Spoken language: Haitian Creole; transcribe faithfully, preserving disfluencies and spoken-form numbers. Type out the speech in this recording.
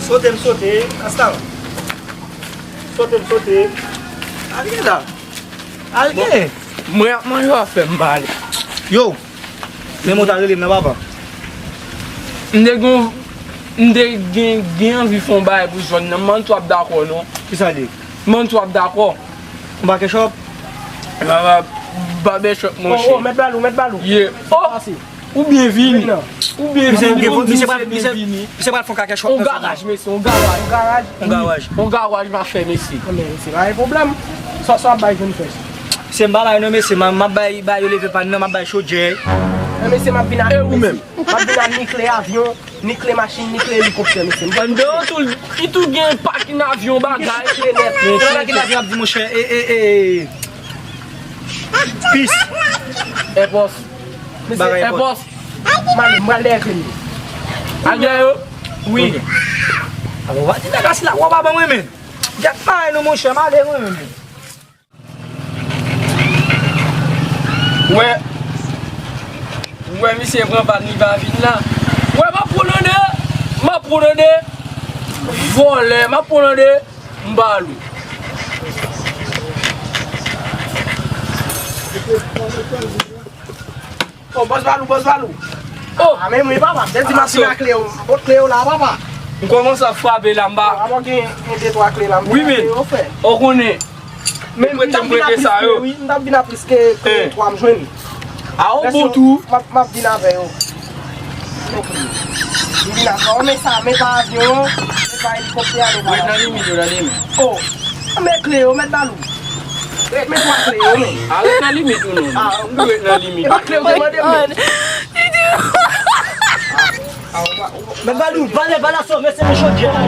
Sote m sote, asta. Sote m sote. Al gen la. Al gen. Mwen ap manje afè m pale. Yo, men mwen ta rele m nan papa. M te gen, m te gen, gen anvi fè yon bagay pou zòn nan, m pa t ap dakò non. Kisa l ye? M pa t ap dakò. Yon pakè chòp? Ba, ba, babè chòp, monchè. Oh, oh, mèt balou, mèt balou. Ye. Oh! Ou byen vini. Ou byen vini. Misye pral, misye, misye pral fè yon kakè chòp. On garaj, mesye, on garaj. On garaj. On garaj. On garaj m ap fè, mesye. Anben, mesye, pa gen pwoblèm. Sa, sa w ap bay jèn frè? Se m pa bay non, mesye, m ap bay, bay yo leve pann nan, m ap bay chodyè. Men mesye, m ap vin ak, e ou menm? M ap vin ak ni kle avyon, ni kle machin, ni kle elikoptè, mesye. Anndan an tou, li tou gen pakin avyon bagay. Kle nèt. Nan pakin avyon ap di, monchè, e, e, e. Pis. Enpòs. Bagay enpòs. M al, m al dèyè kle m yo. Al dèyè yo? Wi. Alò, w a di nèg la, si la, w a pa ban mwen, men. Gèt bagay nou, monchè, m ale mwen, men. Wè. Wè, misye pran pa li pa vin la. Wè, m ap pran nan de. M ap pran nan de. Vòlè, m ap pran nan de. M ba l ou. Oh, bòs Balou, bòs Balou. Oh! A, men wi, papa, m te di m ap vin ak kle yo. M pot kle yo la, papa. M kòmanse ap frape la, m ba. Papa, gen, gen de twa kle la, m te yo fè. Wi, men. Ou konnen. Men m t ap vin a plis ke, wi, m t ap vin a plis ke, ke twa m jwenn. A, ou bon tou. M ap, m ap vin avè yo. M vin avè yo, men sa, men pa avyon, men pa elikoptè a, men pa. Ret nan limit yo, nan limit. Oh, men kle yo, mèt Balou. Ret, men twa kle yo, men. A, ret nan limit ou non. A, m ret nan limit. E pa kle yo te mande m, non. Mèt Balou, valè, valè, sove, se yon chodyè la.